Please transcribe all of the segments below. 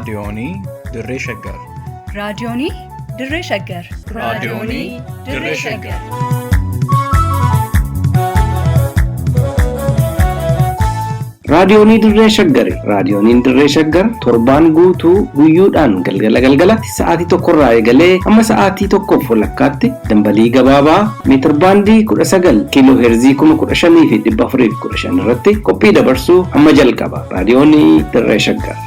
Raadiyoonii Dirree Shaggar. Raadiyoonii Dirree Shaggar. Raadiyoonii Dirree Shaggar. Raadiyoonii Dirree Shaggari. Raadiyooniin Dirree Shaggar torbaan guutuu guyyoodhaan galgala galgalatti sa'aatii tokkorraa eegalee hamma sa'aatii tokkoof walakkaatti dambalii gabaabaa meetirbaandii 19 kiiloo heerzii 15,415 irratti qophii dabarsuu hamma jalqaba. Raadiyoonii Dirree Shaggar.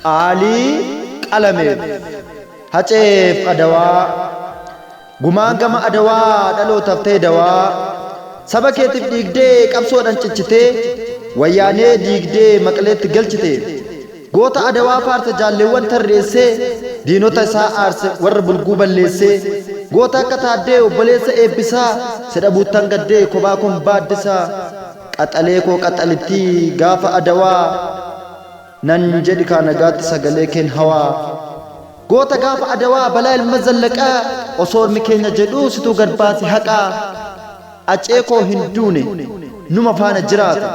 Qaalii qalameef haceef adawaa gumaan gama adawaa dhalootaaf ta'e dawaa saba keetiif dhiigdee qabsoodhaan cichitee wayyaanee diigdee maqaleetti galchite goota adawaa faarsa jaalleewwan tarreessee diinota isaa aarse warra bulguu balleessee goota akka taaddee obboleessa eebbisaa sidha buuttan gaddee kophaa kun baaddisaa qaxalee koo qaxalittii gaafa adawaa nan jedhi kaa nagaatti sagalee keen hawaa goota gaafa adawaa balaa ilma zallaqaa osoo ormi keenya jedhuu situu gad baase haqaa acee koo hin duune numa faana jiraata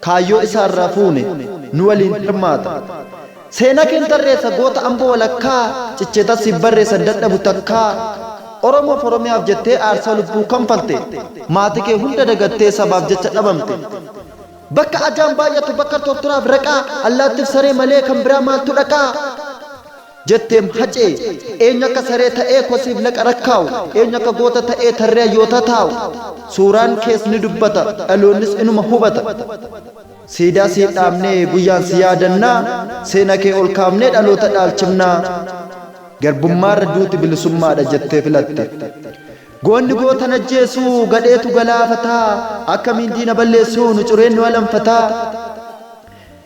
kaayyoo isaarraa fuune nu waliin hirmaata seenaa keen tarreessa goota amboo walakkaa cicheetas siif barreessan dadhabu takkaa oromoof oromiyaaf jettee aarsaa lubbuu kanfalte maatii kee hunda dagattee sabaaf jecha dhabamte Bakka ajaan baay'atu bakka tortoraaf raqaa allaattiif saree malee kan biraa maaltu dhaqaa jetteem hacee eenyu akka saree ta'ee kosiif laqa rakkaa'u eenyu akka goota ta'ee tarree hayyoota taa'u suuraan kees ni dubbata dhaloonnis inuma hubata siidaa sii dhaabnee guyyaan si yaadannaa seena kee ol kaafnee dhaloota dhaalchifnaa garbummaarra duuti bilisummaadha jettee filatte. Goonni goota hin ajjeesu gadheetu galaafataa akkamiin diina balleessu nu cureen nu alanfataa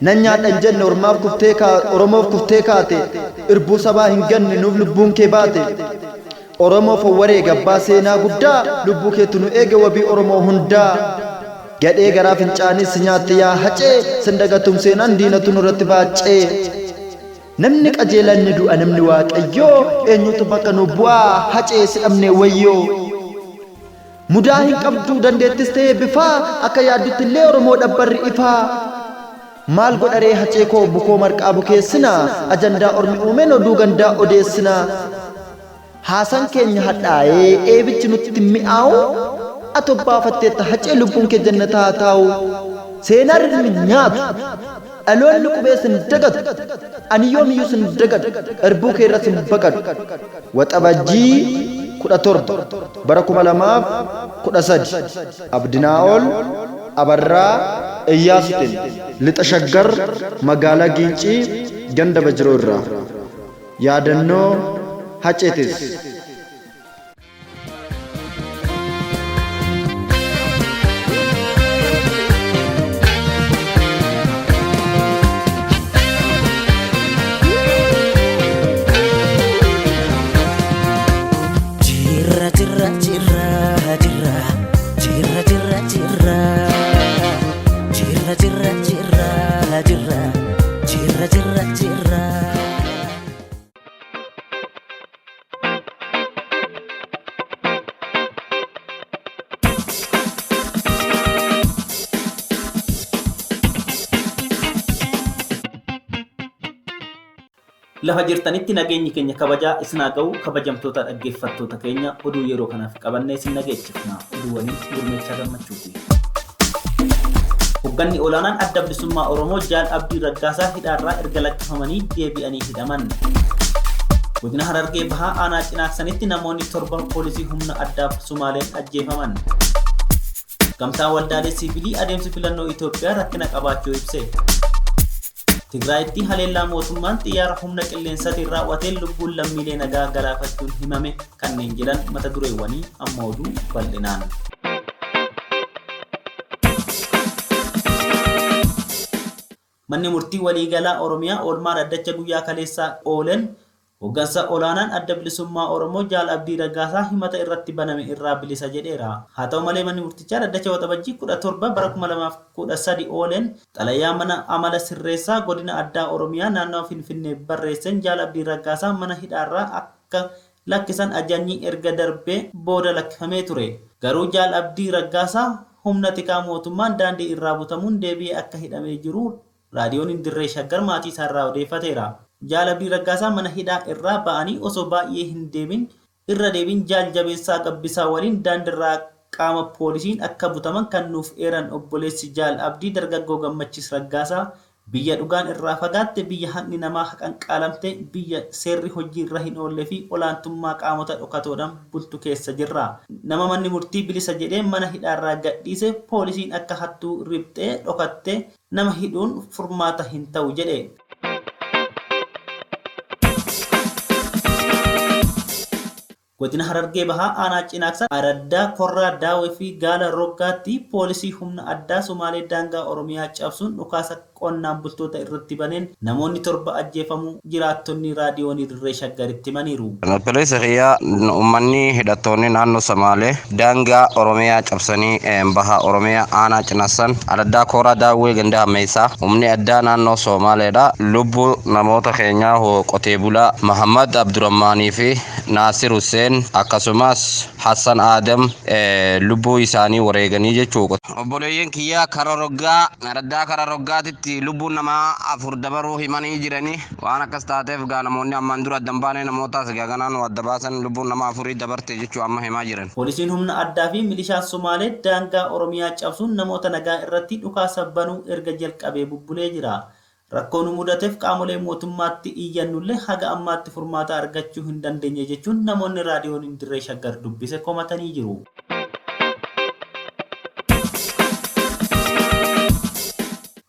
nan nyaadha hin jenne ormaaf kuftee oromoof kuftee kaate irbuu sabaa hin ganne nuuf lubbuun kee baate oromoof wareega abbaa seenaa guddaa lubbuu keetu nu eege wabii oromoo hundaa gadhee garaa fincaanii si nyaatte yaa hacee sin dagatum seenaan diinatu nurratti baaccee Namni qajeelaan ni du'a namni waaqayyoo eenyutu bakka nu bu'aa hacee si dhabne wayyoo. Mudaa hin qabdu dandeettis ta'ee bifaa akka yaaddutti illee Oromoo dhabbarri ifaa. Maal godharee hacee koo bukoo marqaa bukeessina ajandaa ormi uumeen oduu gandaa odeessina. Haasan keenya hadhaa'ee eebichi nutti mi'aawu ati obbaafatteetta hacee lubbuun kee jannata haa taa'u. Seenaa rirmi nyaatu dhaloonni qubee sin dagatu ani yoomiyyuu sin dagadu irbuu kee irra sin baqadhu. Waxabajjii 17 bara 2013 Abdinaa'ol Abarraa Iyyaasuutiin Lixa Shaggar Magaalaa Giincii Ganda Bajiroo irraa. Yaadannoo Haceetis. Jirra jirra jirra jirra jirra jirra jirra jirra jirra jirra jirra jirra jirra jirra. Lafa jirtanitti nageenyi keenya kabajaa isin haa ga'u kabajamtoota dhaggeeffattoota keenya oduu yeroo kanaaf qabannee isin dhageechifna oduu waliin gurmeechaa gammachuuti. Hogganni olaanaan adda bilisummaa Oromoo Jaal Abdii Raggaasaa hidhaarraa erga lakkifamanii deebi'anii hidhaman. Godina Harargee Bahaa aanaa Cinaaksanitti namoonni torba poolisii humna addaaf Sumaaleen ajjeefaman. Gamtaan waldaalee siivilii adeemsi filannoo Itoophiyaa rakkina qabaachuu ibse. Tigraayitti haleellaa mootummaan xiyyaara humna qilleensaatiin raawwateen lubbuun lammiilee nagaa galaafachuun himame kanneen jedhan mata dureewwanii amma oduu bal'inaan. Manni murtii waliigalaa Oromiyaa oolmaa dhaddacha guyyaa kaleessaa ooleen Hoggansa olaanaan Adda Bilisummaa Oromoo Jaal Abdii Raggaasaa himata irratti baname irraa bilisa jedheera. Haa ta'u malee manni murtichaa dhaddacha Waxabajjii 17 bara 2013 ooleen xalayaa mana amala sirreessaa godina addaa Oromiyaa naannawa Finfinnee barreesseen Jaal Abdii Raggaasaa mana hidhaarraa akka lakkisan ajajni erga darbee booda lakkifamee ture. Garuu Jaal Abdii Raggaasaa humna tikaa mootummaan daandii irraa butamuun deebi'ee akka hidhamee jiru raadiyoon Dirree Shaggar maatii isaarraa odeeffateera. Jaal Abdii Raggaasaa mana hidhaa irraa ba'anii osoo baay'ee hin deemin irra deebiin Jaal Jabeessaa Gabbisaa waliin daandiirraa qaama poolisiin akka butaman kan nuuf eeran obboleessi Jaal Abdii dargaggoo Gammachiis Raggaasaa biyya dhugaan irraa fagaatte, biyya haqni namaa haqan qaalamte, biyya seerri hojii irra hin oollee fi olaantummaa qaamota dhokatoodhaan bultu keessa jirra. Nama manni murtii bilisa jedhee mana hidhaarraa gadhiise poolisiin akka hattuu riphxee dhokattee nama hidhuun furmaata hin ta'u jedhe. Godina Harargee Bahaa Aanaa Cinaaksaa Araddaa Korraa Daawee fi Gaala Roggaatti poolisii humna addaa Sumaalee daangaa Oromiyaa cabsuun dhukaasa qonnaan bultoota irratti baneen namoonni 7 ajjeefamuu jiraattonni raadiyoonii Dirree Shaggaritti himaniiru. Obboleessa kiyyaa, uummanni hidhattoonni naannoo Somaalee daangaa Oromiyaa cabsanii baha Oromiyaa aanaa Cinaaksan Araddaa Koraa Daawwee ganda ammeessaa humni addaa naannoo Somaaleedha. Lubbuu namoota keenyaa qotee bulaa Mahammad Abdurrahmaanii fi Naasir Hussein akkasumas Hassan Adam lubbuu isaanii wareeganii jechuudha. Obboleeyyiin kiyyaa kara roggaa araddaa kara roggaatitti lubbuun namaa 4 dabaruu himanii jiranii waan akkas taateef gaa namoonni ammaan dura adda hin baane namootaas gaa ganaan adda baasan lubbuun nama 4 dabarte jechuu amma himaa jiran. Poolisiin humna addaa fi milishaan Somaalee daangaa Oromiyaa cabsuun namoota nagaa irratti dhukaasa banuu erga jalqabee bubbulee jira. Rakkoon mudateef qaamolee mootummaatti iyyannullee haga ammaatti furmaata argachuu hin dandeenye jechuun namoonni raadiyoon Dirree Shaggar dubbise komatanii jiru.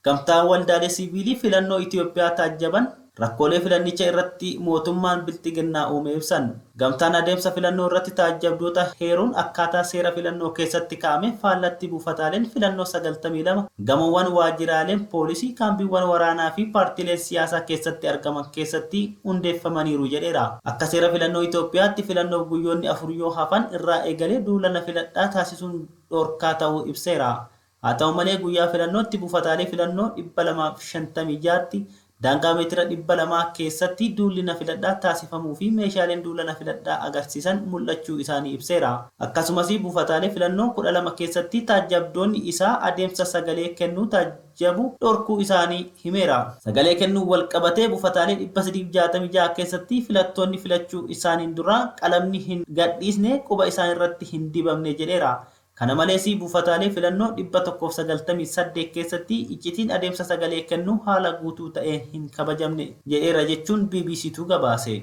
Gamtaan waldaalee siviilii filannoo Itoophiyaa taajjaban rakkoolee filannicha irratti mootummaan bilxiginnaa uume ibsan. Gamtaan adeemsa filannoo irratti taajjabdoota heeruun akkaataa seera filannoo keessatti kaa'ame faallatti buufataaleen filannoo 92 gamoowwan waajjiraaleen poolisii kaambiiwwan waraanaa fi paartiileen siyaasaa keessatti argaman keessatti hundeeffamaniiru jedheera. Akka seera filannoo Itoophiyaatti filannoof guyyoonni 4 yoo hafan irraa eegalee duulana filadhaa taasisuun dhorkaa ta'uu ibseera. Haa ta'u malee guyyaa filannootti buufataalee filannoo 256tti daangaa meetira 200 keessatti duulli na filadhaa taasifamuu fi meeshaaleen duula na filadhaa agarsiisan mul'achuu isaanii ibseera. Akkasumas buufataalee filannoo 12 keessatti taajjabdoonni isaa adeemsa sagalee kennuu taajjabu dhorkuu isaanii himeera. Sagalee kennuu wal qabatee buufataalee 366 keessatti filattoonni filachuu isaaniin dura qalamni hin gadhiisne quba isaan irratti hin dibamne jedheera. Kana malees buufataalee filannoo 198 keessatti iccitiin adeemsa sagalee kennuu haala guutuu ta'een hin kabajamne jedheera jechuun BBCtu gabaase.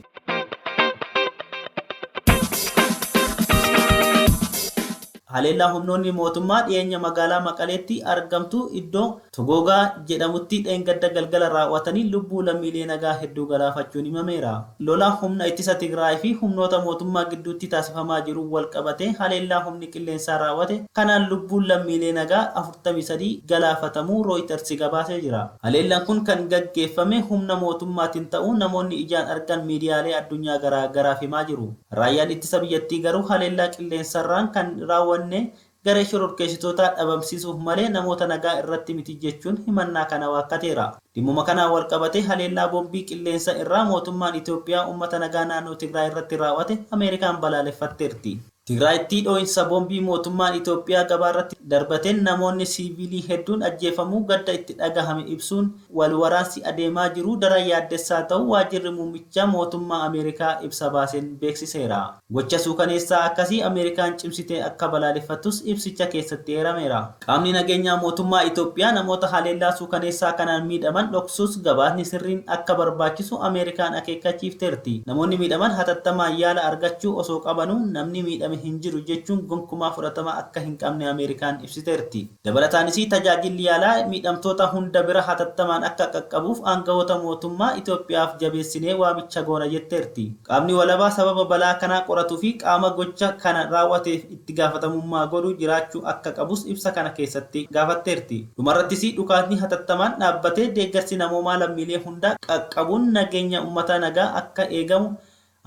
Haleellaa humnoonni mootummaa dhiyeenya magaalaa Maqaleetti argamtu iddoo Togogaa jedhamutti dheengadda galgala raawwatanii lubbuu lammiilee nagaa hedduu galaafachuun himameera. Lola humna ittisa Tigraay fi humnoota mootummaa gidduutti taasifamaa jiru wal qabatee haleellaa humni qilleensaa raawwate kanaan lubbuun lammiilee nagaa 43 galaafatamuu Reuters gabaasee jira. Haleellaan kun kan gaggeeffame humna mootummaatiin ta'uu namoonni ijaan argan miidiyaalee addunyaa garaa garaaf himaa jiru. Raayyaan ittisa biyyattii garuu haleellaa qilleensarraan kan raawwanne garee shororkeessitoota dhabamsiisuuf malee namoota nagaa irratti miti jechuun himannaa kana waakkateera. Dhimmuma kanaan wal qabatee haleellaa boombii qilleensa irraa mootummaan Itoophiyaa uummata nagaa naannoo Tigraay irratti raawwate Ameerikaan balaaleffatteerti. Tigraayitti dhoo'insa boombii mootummaan Itoophiyaa gabaa irratti darbateen namoonni siivilii hedduun ajjeefamuu gadda itti dhagahame ibsuun wal waraansi adeemaa jiru daran yaaddessaa ta'uu waajjirri muummicha mootummaa Ameerikaa ibsa baaseen beeksiseera. Gocha suukaneessaa akkasii Ameerikaan cimsitee akka balaaleffattus ibsicha keessatti eerameera. Qaamni nageenyaa mootummaa Itoophiyaa namoota haleellaa suukaneessaa kanaan miidhaman dhoksuus gabaasni sirriin akka barbaachisu Ameerikaan akeekkachiifteerti. Namoonni miidhaman hatattamaan yaala argachuu osoo qabanuu namni miidhame hin jiru jechuun gonkumaa fudhatama akka hin qabne Ameerikaan Ameerikaan ibsiteerti. Dabalataanis tajaajilli yaalaa miidhamtoota hunda bira hatattamaan akka qaqqabuuf aangawoota mootummaa Itoophiyaaf jabeessinee waamicha goona jetteerti. Qaamni walabaa sababa balaa kanaa qoratuu fi qaama gocha kana raawwateef itti gaafatamummaa godhu jiraachuu akka qabus ibsa kana keessatti gaafatteerti. Dhumarrattis dhukaasni hatattamaan dhaabbatee deeggarsi namoomaa lammiilee hunda qaqqabuun nageenya uummata nagaa akka eegamu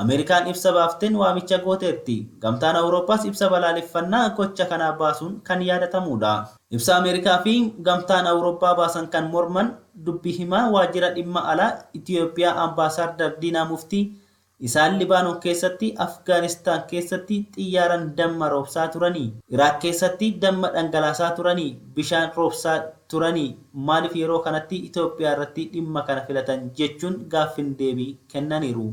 Ameerikaan ibsa baafteen waamicha gooteerti. Gamtaan Awurooppaas ibsa balaaleffannaa gocha kanaa baasuun kan yaadatamudha. Ibsa Ameerikaa fi gamtaan Awurooppaa baasan kan morman dubbi himaa waajjira dhimma alaa Itiyoophiyaa Ambaasaaddar Diinaa Muftii isaan Libaanoon keessatti, Afgaanistaan keessatti xiyyaaraan damma roobsaa turanii, Iraaq keessatti damma dhangalaasaa turanii, bishaan roobsaa turanii maaliif yeroo kanatti Itoophiyaa irratti dhimma kana filatan jechuun gaaffiin deebii kennaniiru.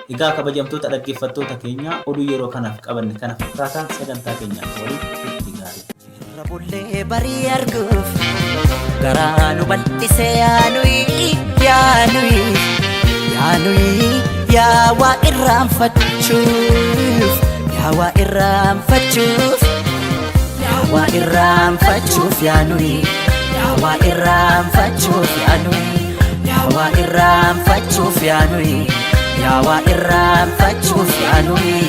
Egaa kabajamtoota dhaggeeffattoota keenya oduu yeroo kanaaf qabanne kana fakkaataa sagantaa keenyaaf waliin itti gaarii. Jirra bullee barii arguuf garaa nu bal'ise yaanuyi yaanuyi yaanuyi yaa waa irraanfachuuf yaa waa irraanfachuuf yaa waa irraanfachuuf yaanuyi yaa waa irraanfachuuf yaanuyi yaa waa irraanfachuuf yaanuyi yaa waa irraanfachuuf yaanuyi.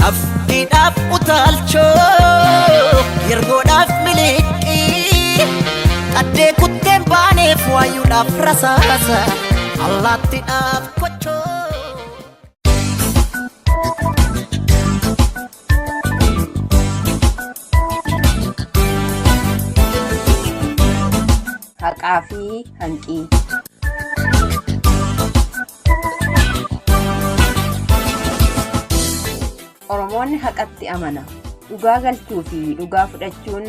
Afkiidhaaf utaalchoo yergoodhaaf miliqii qaddee kutteen baaneef waayuudhaaf rasaasa allaattiidhaaf kochoo. Haqaa fi hanqii. Oromoonni haqatti amana. Dhugaa galchuu fi dhugaa fudhachuun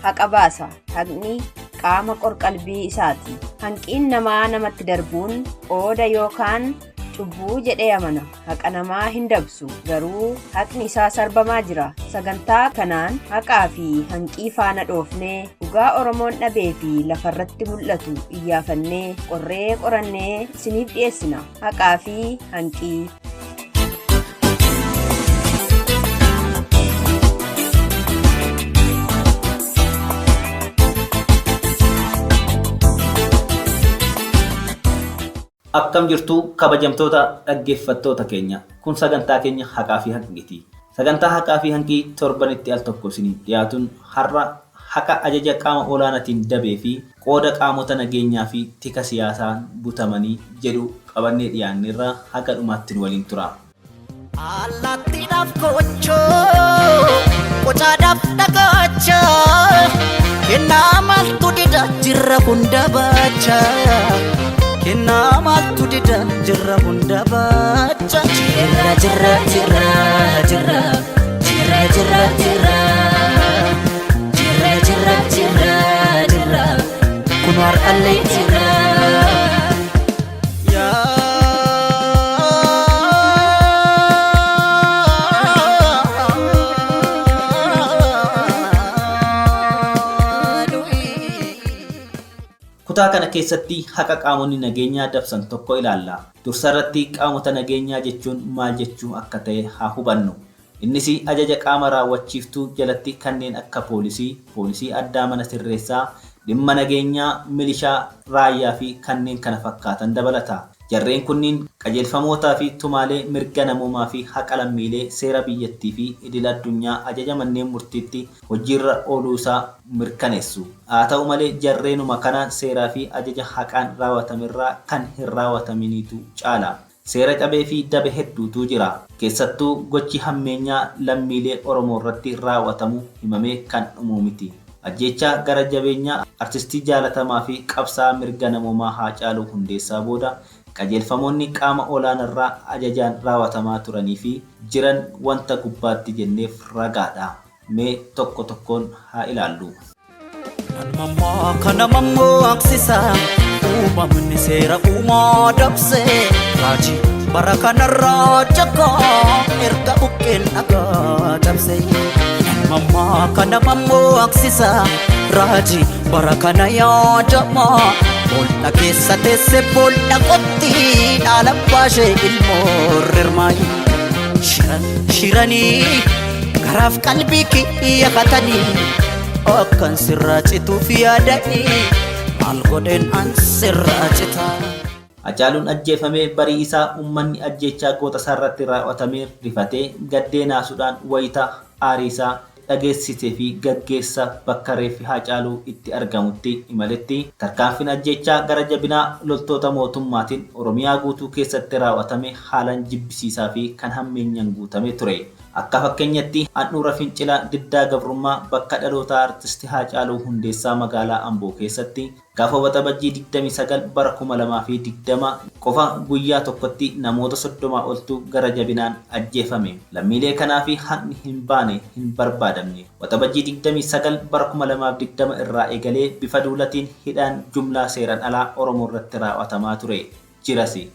haqa baasa. Haqni qaama qorqalbii isaati. Hanqiin namaa namatti darbuun qooda yookaan cubbuu jedhee amana. Haqa namaa hin dabsu. Garuu haqni isaa sarbamaa jira. Sagantaa kanaan haqaa fi hanqii faana dhoofnee dhugaa Oromoon dhabee fi lafarratti mul'atu iyyaafannee qorree qorannee isiniif dhiyeessina. Haqaa fi hanqii. Akkam jirtu kabajamtoota dhaggeeffattoota keenya. Kun sagantaa keenya haqaa fi hanqiiti. Sagantaa haqaa fi hanqii torbanitti al tokko isiniif dhiyaatuun har'a haqa ajaja qaama olaanaatiin dabee fi qooda qaamota nageenyaa fi tika siyaasaan butamanii jedhu qabannee dhiyaanneerra haga dhumaatti nu waliin tura. Allaattiidhaaf kochoo qocaadhaaf dhagaacha kennaa maaltu dida jirra hunda baacha kennaa maaltu dida jirra hunda baacha. Jirra jirra jirra jirra jirra jirra jirra jirra jirra jirra jirra kun har'allee jirra. Kutaa kana keessatti haqa qaamonni nageenyaa dabsan tokko ilaalla. Dursa irratti qaamota nageenyaa jechuun maal jechuu akka ta'e haa hubannu. Innis ajaja qaama raawwachiiftuu jalatti kanneen akka poolisii, poolisii addaa mana sirreessaa, dhimma nageenyaa, milishaa, raayyaa fi kanneen kana fakkaatan dabalata. Jarreen kunniin qajeelfamootaa fi tumaalee mirga namoomaa fi haqa lammiilee seera biyyattii fi idil addunyaa ajaja manneen murtiitti hojiirra ooluu isaa mirkaneessu. Haa ta'u malee jarreenuma kana seeraa fi ajaja haqaan raawwatamerraa kan hin raawwataminiitu caala. Seera cabee fi dabe hedduutu jira. Keessattuu gochi hammeenyaa lammiilee Oromoo irratti raawwatamu himamee kan dhumu miti. Ajjeechaa gara jabeenyaa artistii jaalatamaa fi qabsaa mirga namoomaa Haacaaluu Hundeessaa booda qajeelfamoonni qaama olaanaarraa ajajaan raawwatamaa turanii fi jiran wanta gubbaatti jenneef ragaadha. Mee tokko tokkoon haa ilaallu. Namammaa kana mammaksisa uumamni seera uumaa dabse raajii Bara kanarraa jakkaa erga buqqeen dhagaa cabse. Mammaa kana mammoo aksisa raajii bara kana yaadama. Bool'a keessa teesse bool'a qotti dhaala baashee ilmoo rirmaayi. Shiran shiranii garaaf qalbii kiyya katanii akkan sirraa cituuf yaadanii maal godheen an sirraa citaa. Hacaaluun ajjeefamee barii isaa uummanni ajjeechaa goota isaarratti raawwatamee rifatee gaddee naasuudhaan wayita aarii isaa dhageessisee fi gaggeessa bakka reeffi Hacaaluu itti argamutti imaletti tarkaanfiin ajjeechaa gara jabinaa loltoota mootummaatiin Oromiyaa guutuu keessatti raawwatame haalaan jibbisiisaa fi kan hammeenyaan guutame ture. Akka fakkeenyatti handhuura fincila diddaa gabrummaa bakka dhaloota artisti Haacaaluu Hundeessaa magaalaa Amboo keessatti gaafa Waxabajjii 29 bara 2020 qofa guyyaa tokkotti namoota 30 oltu gara jabinaan ajjeefame. Lammiilee kanaa fi haqni hin baane hin barbaadamne. Waxabajjii 29 bara 2020 irraa eegalee bifa duulatiin hidhaan jumlaa seeraan alaa Oromoo irratti raawwatamaa ture. Jirasi.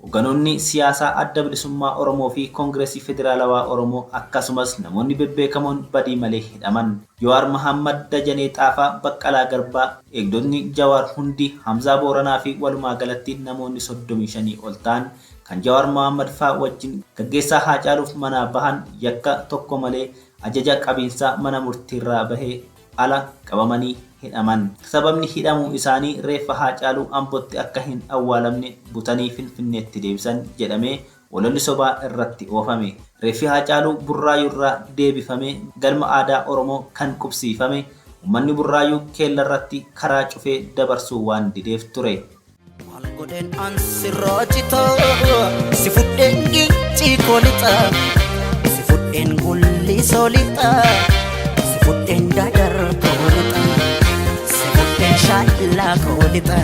Hogganoonni siyaasaa Adda Bilisummaa Oromoo fi Koongireesii Federaalawaa Oromoo akkasumas namoonni bebbeekamoon badii malee hidhaman. Jawaar Mohammad, Dajanee Xaafaa, Baqqalaa Garbaa, eegdonni Jawaar hundi, Hamzaa Booranaa fi walumaa galatti namoonni 35 ol ta'an kan Jawaar Mohammad fa'aa wajjin gaggeessaa Haacaaluuf manaa bahan yakka tokko malee ajaja qabiinsaa mana murtiirraa bahee ala qabamanii hidhaman. Sababni hidhamuu isaanii reeffa Haacaaluu Ambootti akka hin awwaalamne butanii Finfinneetti deebisan jedhamee ololli sobaa irratti oofame. Reeffi Haacaaluu Burraayyuurraa deebifamee galma aadaa Oromoo kan qubsiifame uummanni Burraayyuu keellarratti karaa cufee dabarsuu waan dideef ture. Maal godheen an sirraa citaa si fudheen gincii koo lixa si fudheen gullisoo lixa si fudheen dadar koo lixa si fudheen shaallaa koo lixa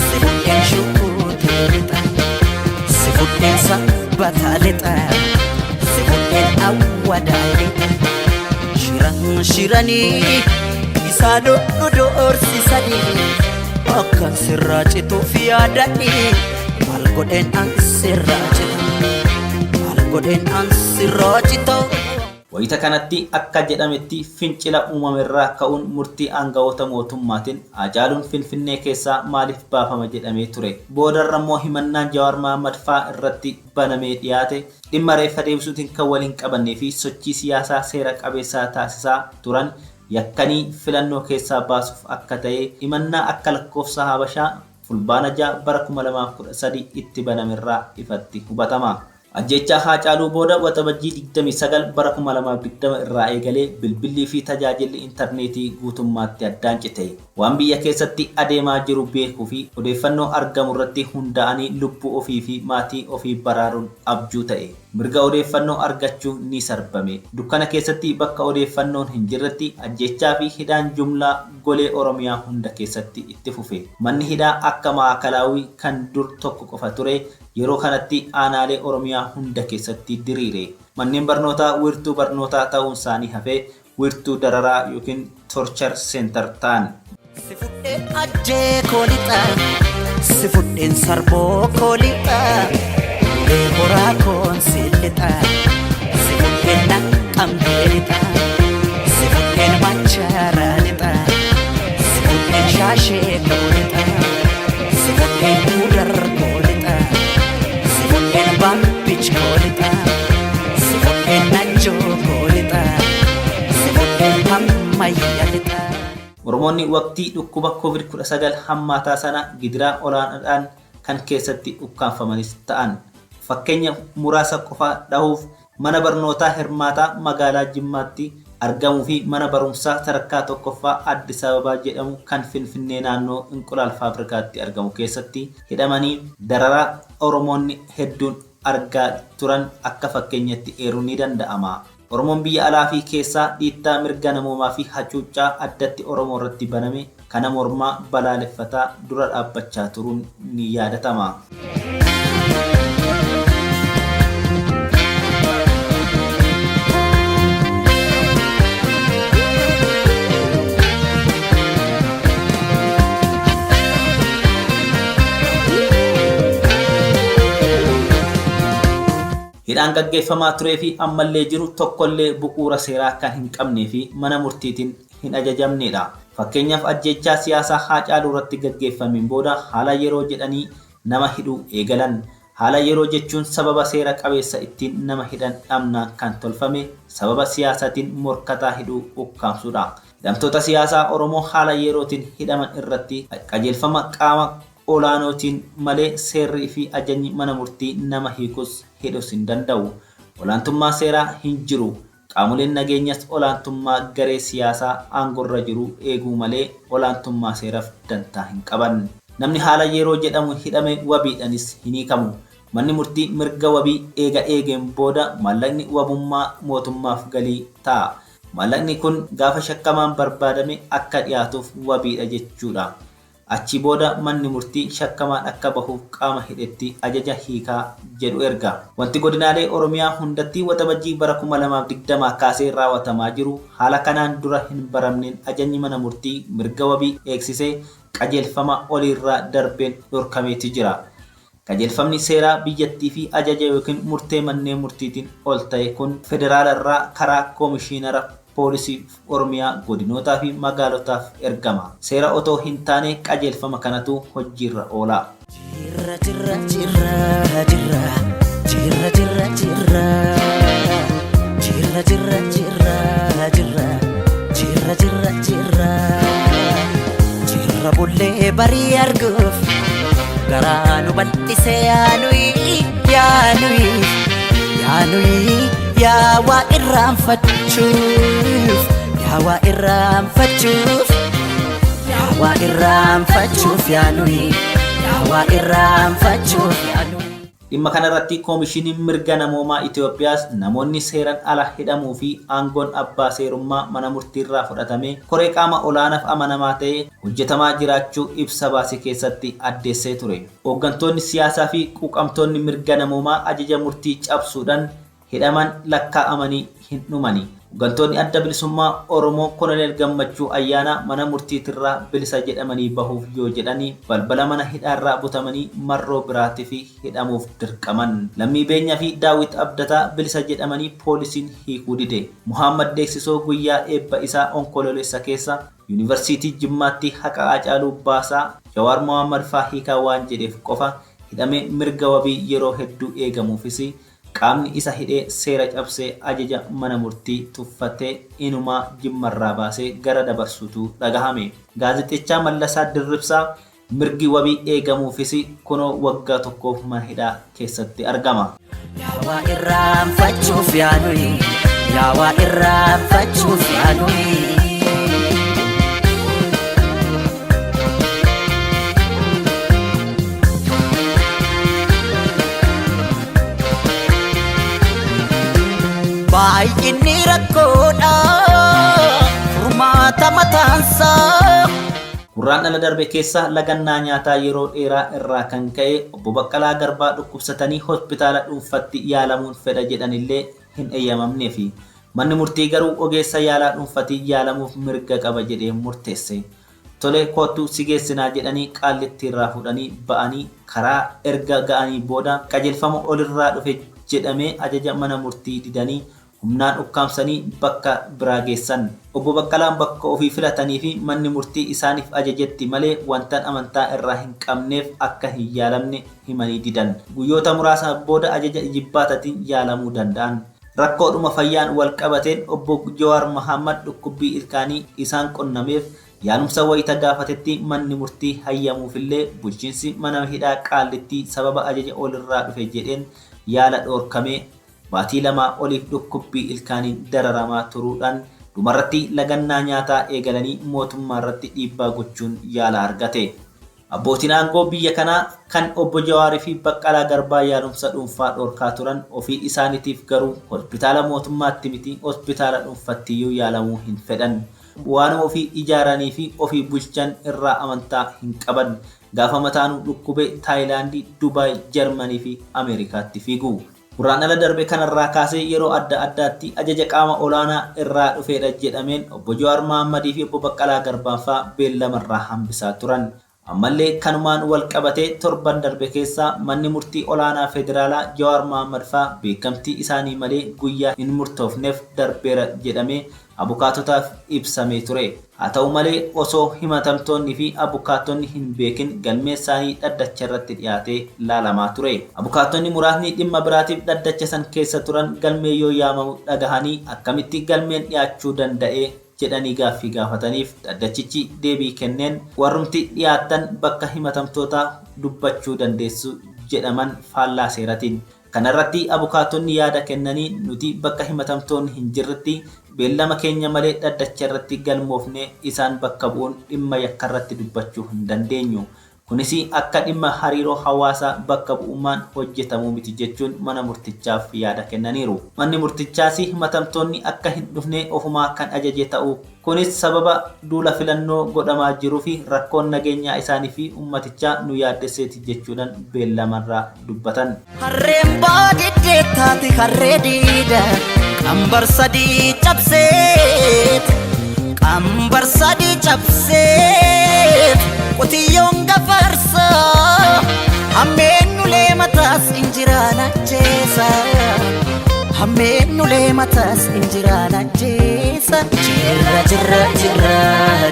si fudheen shukuutee lixa si fudheen sabbataa lixa si fudheen awwadaa lixa shiran shiranii isaan nu doorsisanii akkan sirraa cituuf yaadanii maal godheen an sirraa cita maal godheen an sirraa cita. Wayita kanatti akka jedhametti fincila uumamerraa ka'uun murtii aangawoota mootummaatiin Haacaaluun Finfinnee keessaa maaliif baafama jedhamee ture. Boodarra immoo himannaan Jawaar Mohammad fa'aa irratti banamee dhiyaate dhimma reeffa deebisuutiin kan waliin qabannee fi sochii siyaasaa seera qabeessaa taasisaa turan yakkanii filannoo keessaa baasuuf akka ta'e himannaa akka lakkoofsa Habashaa Fulbaana 6 bara 2013 itti banamerraa ifatti hubatama. Ajjeechaa Haacaaluu booda Waxabajjii 29 bara 2020 irraa eegalee bilbillii fi tajaajilli intarneetii guutummaatti addaan cite. Waan biyya keessatti adeemaa jiru beekuu fi odeeffannoo argamu irratti hundaa'anii lubbuu ofii fi maatii ofii baraaruun abjuu ta'e. Mirga odeeffannoo argachuu ni sarbame. Dukkana keessatti bakka odeeffannoon hin jirretti ajjeechaa fi hidhaan jumlaa golee Oromiyaa hunda keessatti itti fufe. Manni hidhaa akka maakalaawii kan dur tokko qofa ture yeroo kanatti aanaalee Oromiyaa hunda keessatti diriire. Manneen barnootaa wiirtuu barnootaa ta'uun isaanii hafee wiirtuu dararaa yookiin torture center ta'an. Si fudheen ajjee koo lixa si fudheen sarboo koo lixa horaa koon si lixa si fudheen naqqamtee lixa si fudheen machaara lixa si fudheen shaashee koo lixa si fudheen gudar koo lixa si fudheen baabbich koo lixa si fudheen najjoo koo lixa si fudheen hammayya lixa. Oromoonni waqtii dhukkuba COVID-19 hammaataa sana gidiraa olaanaadhaan kan keessatti ukkaanfamanis ta'an. Fakkeenya muraasa qofa dhahuuf mana barnootaa hirmaataa magaalaa Jimmaatti argamuu fi mana barumsaa sadarkaa tokkoffaa Addis Ababaa jedhamu kan Finfinnee naannoo Inqulaal Faabrikaatti argamu keessatti hidhamanii dararaa Oromoonni hedduun argaa turan akka fakkeenyatti eeruun ni danda'ama. Oromoon biyya alaa fi keessaa dhiittaa mirga namoomaa fi hacuuccaa addatti Oromoo irratti baname kana mormaa balaaleffataa dura dhaabbachaa turuun ni yaadatama. Hidhaan gaggeeffamaa turee fi ammallee jiru tokkollee bu'uura seeraa kan hin qabnee fi mana murtiitiin hin ajajamnedha. Fakkeenyaaf ajjeechaa siyaasaa Haacaaluu irratti gaggeeffameen booda haala yeroo jedhanii nama hidhuu eegalan. Haala yeroo jechuun sababa seera qabeessa ittiin nama hidhan dhabnaan kan tolfame sababa siyaasaatiin morkataa hidhuu ukkaamsuudha. Hidhamtoota siyaasaa Oromoo haala yerootiin hidhaman irratti qajeelfama qaama olaanootiin malee seerrii fi ajajni mana murtii nama hiikus hidhus hin danda'u. Olaantummaa seeraa hin jiru. Qaamoleen nageenyas olaantummaa garee siyaasaa aangorra jiru eeguu malee olaantummaa seeraaf dantaa hin qaban. Namni haala yeroo jedhamu hidhame wabiidhaanis hin hiikamu. Manni murtii mirga wabii eega eegeen booda maallaqni wabummaa mootummaaf galii ta'a. Maallaqni kun gaafa shakkamaan barbaadame akka dhiyaatuuf wabiidha jechuudha. Achi booda manni murtii shakkamaan akka bahuuf qaama hidhetti ajaja hiikaa jedhu erga. Wanti godinaalee Oromiyaa hundatti waxabajjii bara 2020 kaasee raawwatamaa jiru haala kanaan dura hin baramneen ajajni mana murtii mirga wabii eegsisee qajeelfama oliirraa darbeen dhorkameeti jira. Qajeelfamni seeraa biyyattii fi ajaja yookiin murtee manneen murtiitiin ol ta'e kun federaala irraa karaa koomishinara poolisii Oromiyaa godinootaa fi magaalotaaf ergama. Seera otoo hin taane qajeelfama kanatu hojiirra oola. Jirra jirra jirra jirra jirra jirra jirra jirra jirra jirra jirra jirra jirra jirra jirra bullee barii arguuf garaa nu bal'ise yaanuyi yaanuyi yaanuyi yaa waa irraanfachuuf yaa waa irraanfachuuf yaa waa irraanfachuuf yaanuyi yaa waa irraanfachuuf yaanuyi. Dhimma kanarratti koomishiniin mirga namoomaa Itoophiyaas namoonni seeraan ala hidhamuu fi aangoon abbaa seerummaa mana murtiirraa fudhatamee koree qaama olaanaaf amanamaa ta'e hojjetamaa jiraachuu ibsa baase keessatti addeessee ture. Hooggantoonni siyaasaa fi quuqamtoonni mirga namoomaa ajaja murtii cabsuudhaan hidhaman lakkaa'amanii hin dhumani. Hooggantoonni adda bilisummaa Oromoo Koloneel Gammachuu Ayyaanaa mana murtiitirraa bilisa jedhamanii bahuuf yoo jedhanii balbala mana hidhaarraa butamanii marroo biraatii fi hidhamuuf dirqaman. Lammii Beenyaa fi Daawit Abdataa bilisa jedhamanii poolisiin hiikuu dide. Muhammad Deeksisoo guyyaa eebba isaa onkoloolessa keessa Yuunivarsiitii Jimmaatti haqa Haacaaluu Baasaa Jawaar Mohammad faa hiikaa waan jedheef qofa hidhamee mirga wabii yeroo hedduu eegamuufis qaamni isa hidhee seera cabsee ajaja mana murtii tuffatee inumaa jimmarraa baasee gara dabarsutu dhagahame. Gaazexeechaa Mallasaa Dirribsaa mirgi wabii eegamuufis kunoo waggaa tokkoof mana hidhaa keessatti argama. Yaa waa irraanfachuuf yaanuyi yaa waa irraanfachuuf yaanuyi. Baay'inni rakkoodha furmaata mataansaa. Gurraan dhala darbe keessa lagannaa nyaataa yeroo dheeraa irraa kan ka'e obbo Baqqalaa Garbaa dhukkubsatanii hospitaala dhuunfatti yaalamuun fedha jedhanillee hin eeyyamamneefi. Manni murtii garuu ogeessa yaalaa dhuunfatii yaalamuuf mirga qaba jedhee murteesse. Tole kootu si geessinaa jedhanii qaallittii irraa fuudhanii ba'anii karaa erga ga'anii booda qajeelfama olirraa dhufe jedhamee ajaja mana murtii didanii humnaan ukkaamsanii bakka biraa geessan. Obbo Baqqalaan bakka ofii filatanii fi manni murtii isaaniif ajajetti malee wantan amantaa irraa hin qabneef akka hin yaalamne himanii didan. Guyyoota muraasa booda ajaja jibbaataatiin yaalamuu danda'an. Rakkoodhuma fayyaan wal qabateen obbo Jawaar Mohammad dhukkubbii ilkaanii isaan qonnameef yaalumsa wayita gaafatetti manni murtii hayyamuufillee bulchiinsi mana hidhaa qaallittii sababa ajaja olirraa dhufe jedheen yaala dhoorkamee baatii lamaa oliif dhukkubbii ilkaaniin dararamaa turuudhaan dhumarratti lagannaa nyaataa eegalanii mootummaa irratti dhiibbaa gochuun yaala argate. Abbootiin aangoo biyya kanaa kan obbo Jawaarii fi Baqqalaa Garbaa yaalumsa dhuunfaa dhorkaa turan ofii isaaniitiif garuu hospitaala mootummaatti miti hospitaala dhuunfattiyyuu yaalamuu hin fedhan. Waanuma ofii ijaaranii fi ofii bulchan irraa amantaa hin qaban. Gaafa mataanuu dhukkube Taayilaandii, Dubaay, Jarmanii fi Ameerikaatti fiigu. Gurraan dhala darbe kanarraa kaasee yeroo adda addaatti ajaja qaama olaanaa irraa dhufeedha jedhameen obbo Jawaar Mohammadii fi obbo Baqqalaa Garbaan fa'aa beellamarraa hambisaa turan. Ammallee kanumaan wal qabatee torban darbe keessaa manni murtii olaanaa federaalaa Jawaar Mohaammed fa'aa beekamtii isaanii malee guyyaa hin murtoofneef darbeera jedhamee abukaatotaaf ibsamee ture. Haa ta'u malee osoo himatamtoonni fi abukaattonni hin beekin galmee isaanii dhaddacha irratti dhiyaatee laalamaa ture. Abukaattonni muraasni dhimma biraatiif dhaddacha san keessa turan galmee yoo yaamamu dhagahanii akkamitti galmeen dhiyaachuu danda'e jedhanii gaaffii gaafataniif dhaddachichi deebii kenneen warrumti dhiyaatan bakka himatamtootaa dubbachuu dandeessu jedhaman faallaa seeratiin. Kanarratti abukaattonni yaada kennanii nuti bakka himatamtoonni hin jirretti beellama keenya malee dhaddacha irratti galmoofne isaan bakka bu'uun dhimma yakkarratti dubbachuu hin dandeenyu. Kunis akka dhimma hariiroo hawaasaa bakka bu'ummaan hojjetamuu miti jechuun mana murtichaaf yaada kennaniiru. Manni murtichaas himatamtoonni akka hin dhufne ofumaa kan ajaje ta'u. Kunis sababa duula filannoo godhamaa jiruu fi rakkoon nageenyaa isaanii fi uummatichaa nu yaaddesseeti jechuudhaan beellamarraa dubbatan. Harreen baadiddee taate harree diida qambar sadii cabseet qambar sadii cabseet qotiyyoon gafarsa hammeen ulee mataas injiraan ajjeesa hammeen ulee mataas injiraan ajjeesa jirra jirra jirra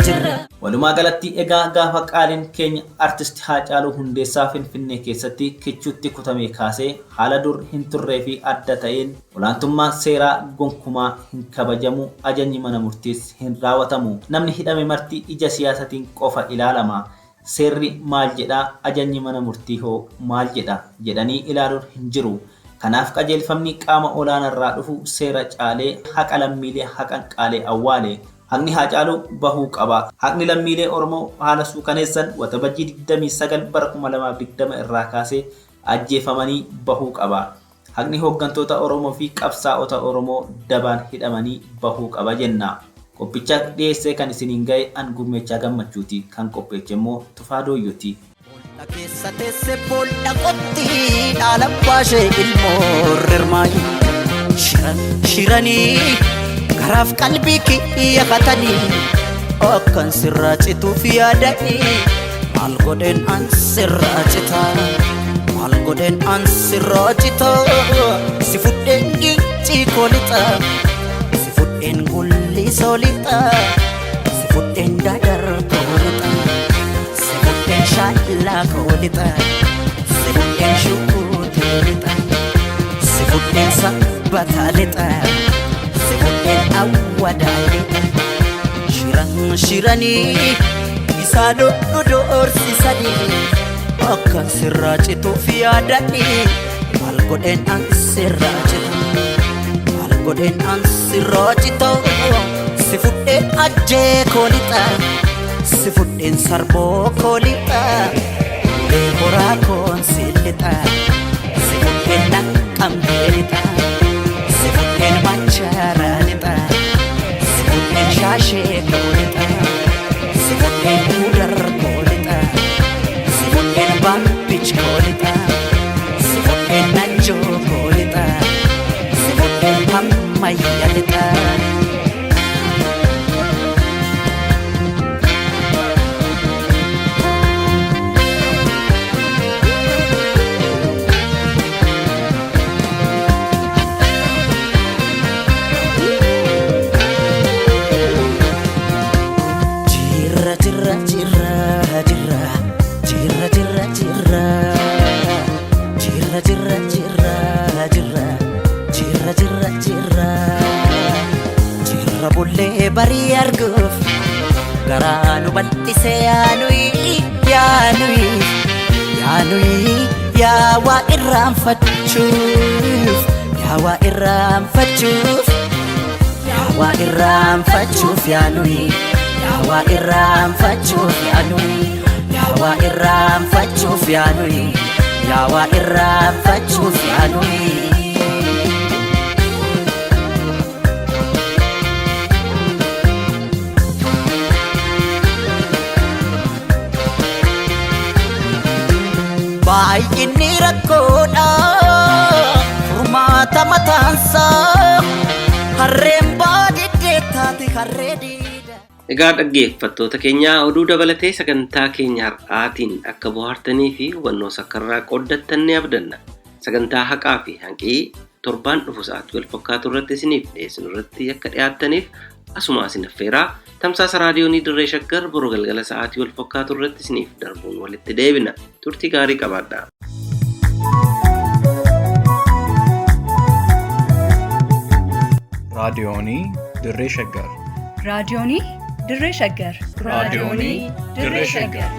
jirra. Walumaa galatti egaa gaafa qaaliin keenya artist Haacaaluu Hundeessaa Finfinnee keessatti kichuutti kutamee kaasee haala dur hin turree fi adda ta'een olaantummaan seeraa gonkumaa hin kabajamu, ajajni mana murtiis hin raawwatamu. Namni hidhame marti ija siyaasatiin qofa ilaalama. Seerri maal jedhaa, ajajni mana murtii hoo maal jedha jedhanii ilaaluun hin jiru. Kanaaf qajeelfamni qaama olaanaarraa dhufu seera caalee haqa lammiilee haqan qaalee awwaale. Haqni Haacaaluu bahuu qaba. Haqni lammiilee Oromoo haala suukaneessan waxabajjii 29 bara 2020 irraa kaasee ajjeefamanii bahuu qaba. Haqni hooggantoota Oromoo fi qabsaa'ota Oromoo dabaan hidhamanii bahuu qaba jenna. Qophicha dhiyeessee kan isiniin ga'e an Gurmeechaa Gammachuuti. Kan qopheeche immoo Tufaa Dooyyooti. Boolla keessa teesse boolla qotti dhaala baashee ilmoo rirmaayi. Shiran shiranii garaaf qalbii kiyya katanii akkan sirraa cituuf yaadanii maal godheen an sirraa citaa maal godheen an sirraa citaa si fudheen gincii koo lixaa si fudheen gullisoo lixaa si fudheen dadar koo lixaa si fudheen shaallaa koo lixaa si fudheen shukuutee lixaa si fudheen sabbataa lixaa si fudheen awwadaa lixaa shiran shiranii isaan nu doorsisanii akkan sirraa cituuf yaadanii maal godheen an sirraa citu maal godheen an sirraa citu si fudheen ajjee koo lixa si fudheen sarboo koo lixa horaa koon si lixa si fudheen naqqamtee lixa si fudheen machaaraa lixa si fudheen shaashee koo lixa si fudheen mudar koo lixa si fudheen baabbich koo lixa si fudheen najjoo koo lixa si fudheen hammayya lixa. Jirra jirra jirra jirra jirra jirra jirra jirra jirra jirra jirra jirra jirra jirra jirra bullee barii arguuf garaa nu bal'ise yaanuyi yaanuyi yaanuyi yaa waa irraanfachuuf yaa waa irraanfachuuf yaa waa irraanfachuuf yaanuyi yaa waa irraanfachuuf yaanuyi yaa waa irraanfachuuf yaanuyi yaa waa irraanfachuuf yaanuyi. Baay'inni rakkoodha furmaata mataansaa harreen baadiddee taate harree diida. Egaa dhaggeeffattoota keenya, oduu dabalatee sagantaa keenya har'aatiin akka bohaartanii fi hubannoo sakkarraa qooddattan ni abdanna. Sagantaa haqaa fi hanqii torbaan dhufu sa'aatii wal fakkaatu irratti isiniif dhiyeessinu irratti akka dhiyaattaniif asuma isin affeeraa, tamsaasa raadiyoonii Dirree Shaggar boruu galgala sa'aatii wal fakkaatu irratti isiniif darbuun walitti deebina. Turtii gaarii qabaadha. Raadiyoonii Dirree Shaggar. Raadiyoonii Dirree Shaggar. Raadiyoonii Dirree Shaggar.